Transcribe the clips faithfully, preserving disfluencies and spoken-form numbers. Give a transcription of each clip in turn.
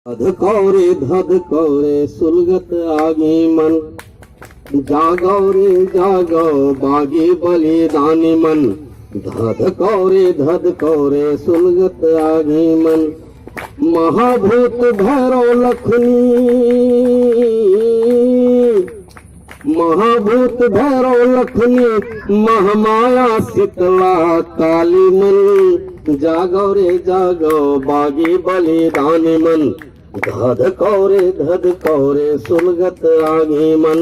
धधकौ रे धधकौ रे सुलगत आगी मन, जागौ रे जागौ बागी बलिदानी मन। धधकौ रे धधकौ रे सुलगत आगी मन, महाभूत भैरव लखनी, महाभूत भैरव लखनी, महामाया शीतला काली मन। जागौ रे जागौ बागी बलिदानी मन, धधकौ रे धधकौ रे सुलगत आगी मन।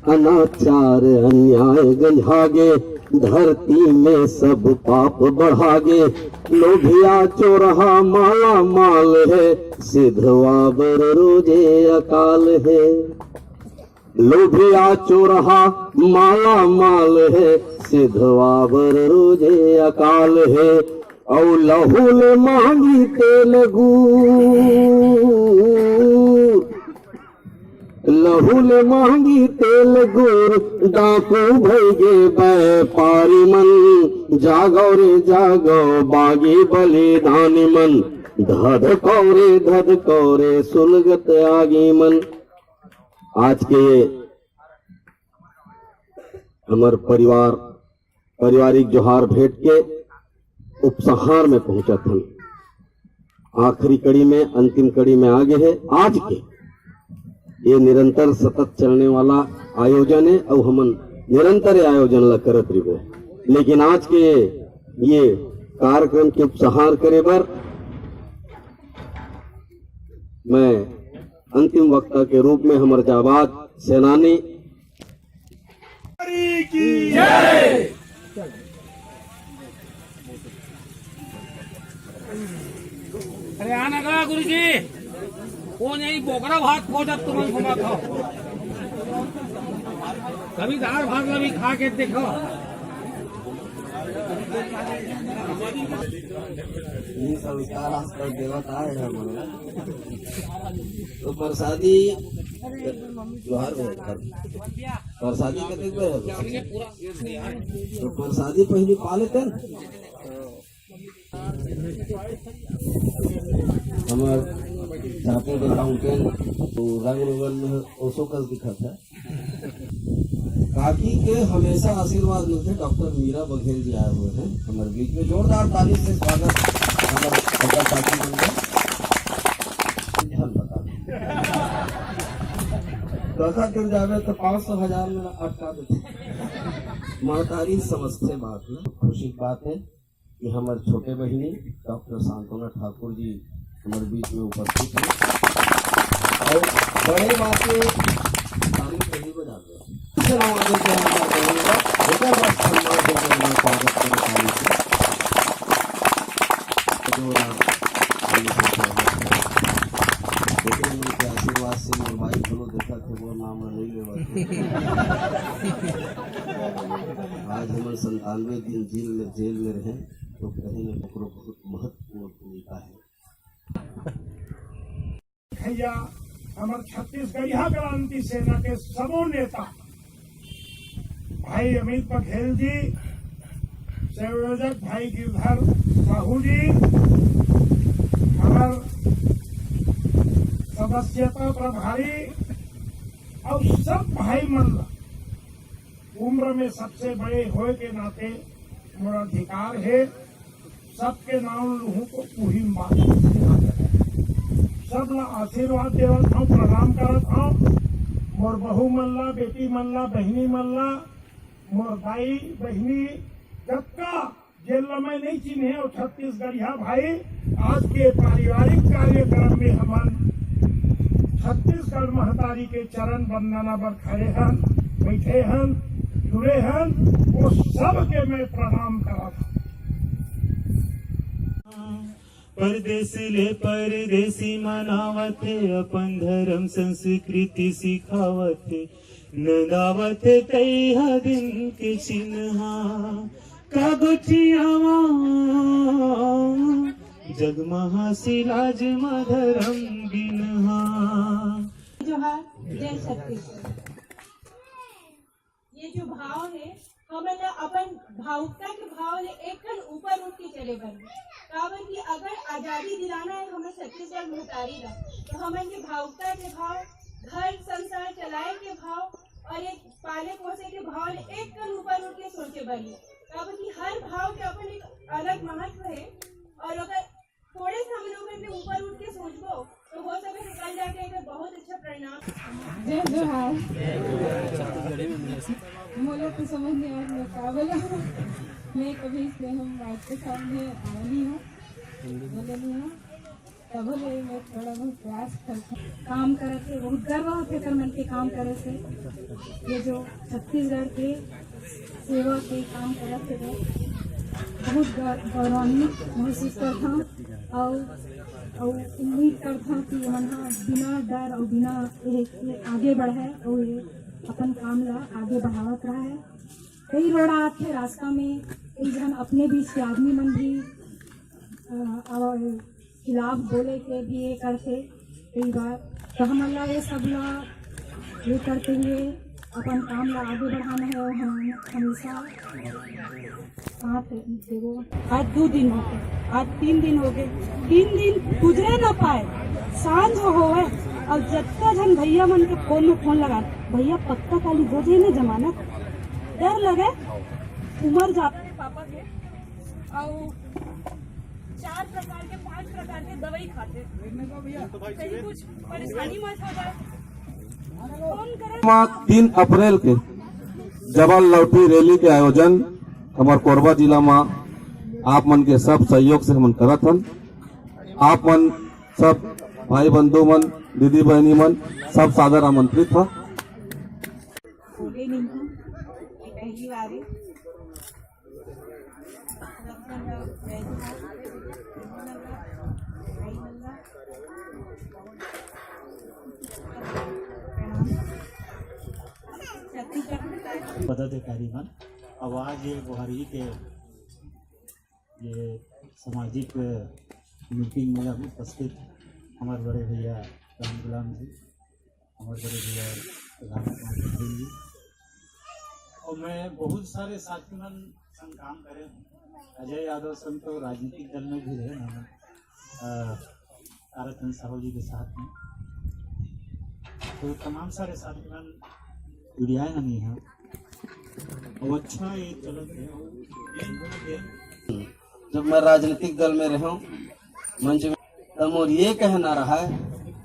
अनाचार अन्याय गंजागे, धरती में सब पाप बढ़ागे। लोभिया चोरहा माला माल हे, सिधवा बर रोजे अकाल हे। लोभिया चोरहा माला माल हे, सिधवा बर रोजे अकाल हे। अउ लहू ले मांगी तेल गुर, लहू ले मांगी तेल गुर, डाकू भइगे बैपारी मन। जागौ रे जागौ बागी बलिदानी मन, धधकौ रे धधकौ रे सुलगत आगी मन। आज के ये हमर परिवार, पारिवारिक जोहार भेंट के उपसंहार में पहुंचत हन। आखिरी कड़ी में, अंतिम कड़ी में आ गे हे। आज के ये निरंतर सतत चलने वाला आयोजन हे, अउ हमन निरंतर ये आयोजन ला करत रहिबो। लेकिन आज के ये कार्यक्रम के उपसंहार करे बर मैं अंतिम वक्ता के रूप में हमर जाबाज सेनानी की जय। अरे आना गा गुरुजी, वो नहीं बोकरा भात खोजत तुमन घुमात हो, कभी दार भात ला भी खा के देखो। ये संस्कार आजकल देवत आए हैं बोले। तो प्रसादी जोहार बोल कर। प्रसादी कते पे है? तो प्रसादी पहली पा लेते हैं। हमार जाते के fountain तो रंग रोगन में ओसो कस दिखत है। काकी के हमेशा आशीर्वाद मिलथे। डॉक्टर मीरा बघेल जी आए हुए हैं हमारे बीच में, जोरदार ताली से स्वागत। हमारे डॉक्टर काकी मन का ध्यान बता दो। पैसा गिर जावे तो पाँच सौ हजार में अटका देथे। महतारी समझथे बात ना, खुशी की बात है कि हमारे छोटे बहिनी डॉक्टर सांत्वना ठाकुर जी हमारे बीच में उपस्थित हैं और बड़े बात है, ताली नहीं बजा दो। चलो, आगे से हम बात करेंगे। एक बार बस सम्मान से, सम्मान स्वागत करें ताली से। जोरदार ताली से स्वागत करें। लेकिन उनके आशीर्वाद से मोर भाई बोलो, देखा थे वो नाम नहीं लेवा। आज हम संतानवे दिन जेल में, जेल में रहे, तो कहीं न ओकरो बहुत महत्वपूर्ण भूमिका है। भैया, हमर छत्तीसगढ़िया क्रांति सेना के सबो नेता, भाई अमित बघेल जी, संयोजक भाई गिरधर साहू जी, हमर सदस्यता प्रभारी, अउ सब भाई मन ला उम्र में सबसे बड़े होए के नाते मोर अधिकार हे, सबके नाम लूहूं तो उही बात। सब ला आशीर्वाद देवत हूँ, प्रणाम करत हूँ। मोर बहू मन ला, बेटी मन ला, बहिनी मन ला, मोर दाई बहिनी, जतका जेन ला मैं नहीं चिन्हे, अउ छत्तीसगढ़िया भाई, आज के पारिवारिक कार्यक्रम में हमन छत्तीसगढ़ महतारी के चरण वंदना बर खड़े हन, बैठे हन, जुड़े हन, वो सब के मैं प्रणाम करत हूँ। परदेस ले परदेसी मनावत हे, अपन धरम संस्कृति सिखावत हे। नंदावत हे तैहा दिन के चिन्हा, का गोठियावा जगमहा सिलाज मा धरम बिनहा। जोहार, जय छत्तीसगढ़। ये जो भाव है, हमन ला अपन भावुकता के भाव ले एक कन ऊपर उठ के चले बर हे। काबर कि अगर आजादी दिलाना हे हमर छत्तीसगढ़ महतारी ला, तो हमन के भावुकता के भाव, घर संसार चलाए के भाव और एक पाले पोसे के भाव ले एक कन ऊपर उठ के सोचे बर हे। काबर कि हर भाव के अपन एक अलग महत्व हे और अगर थोड़े से हम लोगन के ऊपर उठ के सोचबो, तो हो सके कि कल जाके एकर बहुत अच्छा परिणाम। जय जोहार। मोला तो समझ नहीं आ रहा मैं का बोला। मैं कभी इसलिए हम माइक के सामने आया नहीं हूँ, बोले नहीं हूँ। तब ले मैं थोड़ा बहुत प्रयास करता हूँ। काम करत हे, बहुत गर्व होथे एकर मन के काम करे से। ये जो छत्तीसगढ़ के सेवा के काम करत हे, बहुत गौ-, गौरवान्वित महसूस करत हूँ। और, और उम्मीद करत हूँ कि ये मन ह बिना डर और बिना ये, ये आगे बढ़े और ये अपन काम ला आगे बढ़ावत रहे। कई रोड़ा आथे रास्ता में, कई झन अपने बीच के आदमी मन भी, अ, और खिलाफ बोले के भी ये करथे कई बार। तो हमन ला ये सब ला ये करते हुए अपन काम ला आगे बढ़ाना हे और हम हमेशा साथ देबो। आज दू दिन हो गे, आज तीन दिन हो गे, तीन दिन गुजरे ना पाए, सांझ होवे और जत्ता झन भैया मन के फोन में फोन लगा, "भैया पक्का काली हो जाए ना जमानत, डर लगे, उमर जाता है पापा के।" और चार प्रकार के, पांच प्रकार के दवाई खाते, कहीं कुछ परेशानी मत हो जाए। फोन करन। तीन अप्रैल के जवान लौटी रैली के आयोजन हमर कोरबा जिला म आप मन के सब सहयोग से हमन करत हन। आप मन सब भाई बंधु मन, दीदी बहनी मन, सब सादर आमंत्रित ह। बोले नहीं हूँ, ये पहली बार है। पदाधिकारी मन, अब आज ये बोहारी के ये सामाजिक मीटिंग में अब उपस्थित हमारे बड़े भैया राम गुलाम जी, हमारे बड़े भैया राम कुमार पटेल जी, और मैं बहुत सारे साथी मन संग काम करे हूँ। अजय यादव संग तो राजनीतिक दल में भी रहे ना, अ, ताराचंद साहू जी के साथ में, तो तमाम सारे साथी मन जुड़ियाए हम यहाँ। और अच्छा ये चलत है। जब मैं राजनीतिक दल में रहूं, मंच में, तब मोर ये कहना रहा है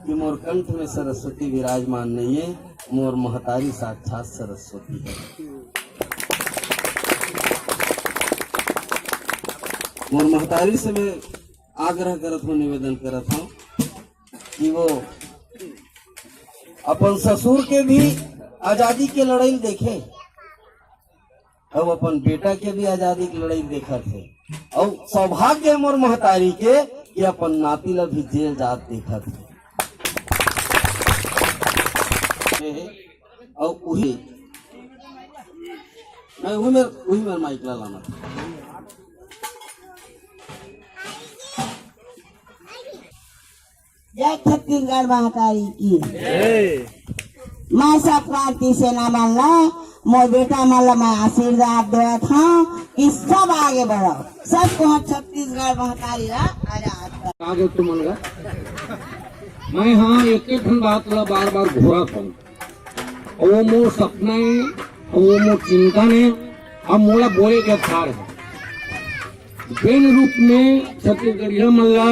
कि मोर कंठ में सरस्वती विराजमान नहीं है, मोर महतारी साक्षात सरस्वती है। मोर महतारी से मैं आग्रह करत हूँ, निवेदन करत हूँ कि वो अपन ससुर के भी आजादी के लड़ाई देखे, अउ अपन बेटा के भी आजादी के लड़ाई देखत हे। अउ सौभाग्य हे मोर महतारी के कि अपन नाती ला भी जेल जात देखत हे। अउ उही, मैं उही मेर, उही मेर माइक ला लाना। जय छत्तीसगढ़ महतारी की। मैं सब क्रांति सेना मन ला, मोर बेटा मन ला मैं आशीर्वाद देवत हूँ कि सब आगे बढ़ो, सब को हम छत्तीसगढ़ महतारी ला आजाद कर। आगे तुमन ला मैं हाँ एक एक ठन बात ला बार बार घुरत हूँ। वो मोर सपना हे, वो मोर चिंतन हे, अब मोला बोले के अधिकार हे। जेन रूप में छत्तीसगढ़िया मन ला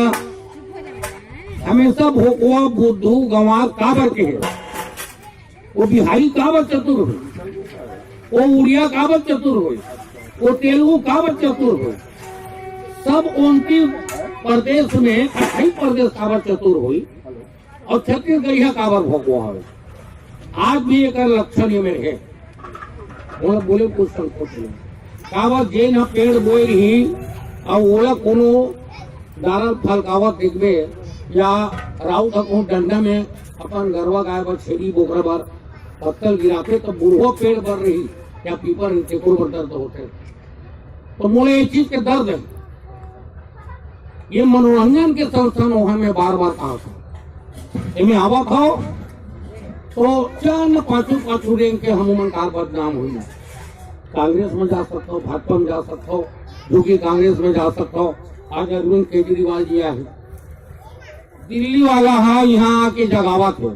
हमेशा भोकवा, बुद्धू, गंवार काबर कहे? वो बिहारी काबर चतुर होई? वो उड़िया काबर चतुर होई? वो तेलुगु काबर चतुर होई? सब ओनती प्रदेश में अट्ठाईस प्रदेश काबर चतुर होई? अउ छत्तीसगढ़िया काबर भोकवा हवे? आज भी एकर लक्षण ये मेर हे। ओला बोले कुछ संकोच नहीं। काबर जेन ह पेड़ बोए रही, अउ ओला कोनो दारल फलकावत देखबे, या राउत ह कोनो डंडा में अपन गरवा गाय बर, छेरी बोकरा बर पत्तल गिराथे, त बुढ़वा पेड़ बर रही या पीपर, तेकर बर दर्द होथे। तो मोला ये चीज के दर्द हे। ये मनोरंजन के संस्थान, वहां मैं बार बार कहा था, एमे आवत हो तो चंद पाछू पाछू रेंग के हम मन कार बदनाम हुई। कांग्रेस में जा सकता हूँ, भाजपा में जा सकता हूँ, जो कि कांग्रेस में जा सकता हूँ। आज अरविंद केजरीवाल जी आए हैं, दिल्ली वाला है, यहाँ आके जगावत है।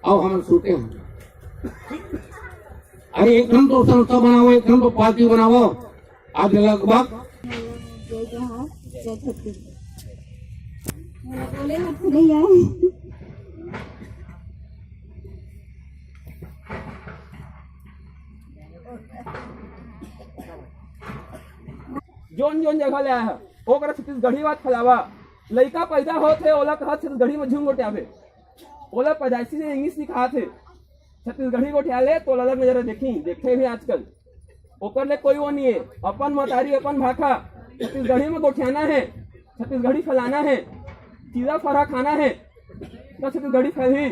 अब हम सोते हैं, अरे एक हम तो संस्था बनाओ, एक हम तो पार्टी बनाओ। आज लगभग जय जोहार, जय छत्तीसगढ़। बोले मत नहीं आए। जोन जोन जगह ले आया है, ओकरा छत्तीसगढ़ी बात फैलावा। लइका पैदा होत हे, ओला कहा छत्तीसगढ़ी में झूम गोट्यावे। ओला पैदाइशी से इंग्लिश सिखात हे, छत्तीसगढ़ी गोठिया ले तो अलग नजर देखी, देखते भी आजकल। ओकर ले कोई वो नहीं है, अपन मतारी, अपन भाखा, छत्तीसगढ़ी में गोठियाना है, छत्तीसगढ़ी फैलाना है, चीजा फरा खाना है, तो छत्तीसगढ़ी फैलही।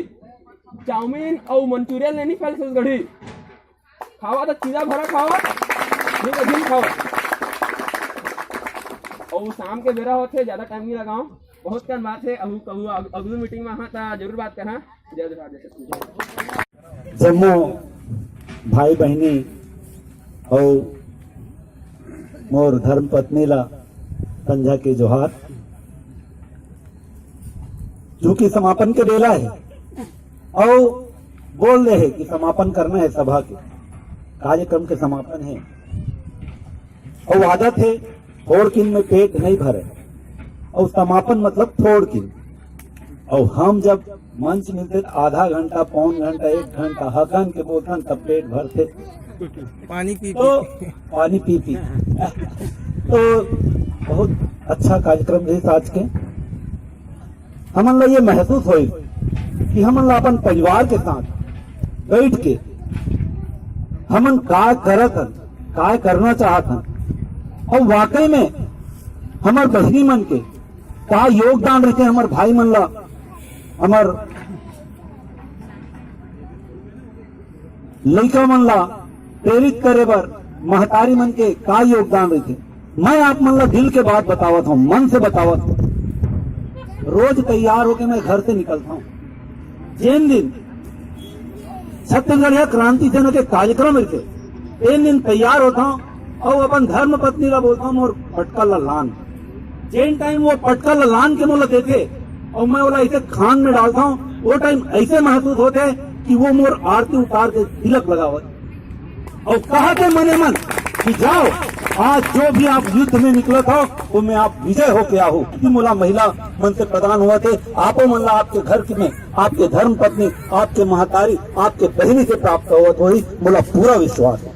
चाउमीन और मंचूरियन ले नहीं फैल छत्तीसगढ़ी। खावा तो चीजा भरा खावा, नहीं तो झिन खावा। और शाम के बेरा होते, ज्यादा टाइम नहीं लगाओ, बहुत कन बात है। अहू कहू अग-, अगली मीटिंग में हाँ ता जरूर बात करहा। जय जोहार, जय छत्तीसगढ़। जम्मो भाई बहिनी अउ मोर धर्म पत्नी ला संझा के जोहार। चूंकि समापन के बेला है अउ बोल दे है कि समापन करना है सभा के, कार्यक्रम के समापन है। अउ आदत है, थोड़किन में पेट नहीं भरे। अउ समापन मतलब थोड़किन। अउ हम जब मंच मिलते तो आधा घंटा, पौन घंटा, एक घंटा हकन के बोलथन, तब पेट भरते। पानी पी तो पी। पानी पी पी। तो बहुत अच्छा कार्यक्रम रहिस आज के। हमन ला ये महसूस होइस कि हमन ला अपन परिवार के साथ बैठ के हमन का करत हन, का करना चाहत हन, और वाकई में हमर बहिनी मन के का योगदान रहिथे, हमर भाई मन ला, हमर लइका मन ला प्रेरित करे बर महतारी मन के का योगदान रहिथे। मैं आप मन ला दिल के बात बतावत हूँ, मन से बतावत हूँ। रोज तैयार होके मैं घर से निकलता हूँ। जेन दिन छत्तीसगढ़िया क्रांति सेना के कार्यक्रम रहिथे, तेन दिन तैयार होता हूँ और अपन धर्म पत्नी ला बोलता हूँ, मोर पटका ला लान। जेन टाइम वो पटका ला लान के मोला देथे और मैं ओला ऐसे खान में डालता हूँ, वो टाइम ऐसे महसूस होते कि वो मोर आरती उतार के तिलक लगावत। और कहा थे मने मन कि जाओ, आज जो भी आप युद्ध में निकलत हो, वो में आप विजय होके आओ। कि मोला महिला मन से प्रदान होवत हे, आपो मन ला आपके घर की में, आपके धर्म पत्नी, आपके महतारी, आपके बहिनी से प्राप्त होवत होही, मोला पूरा विश्वास है।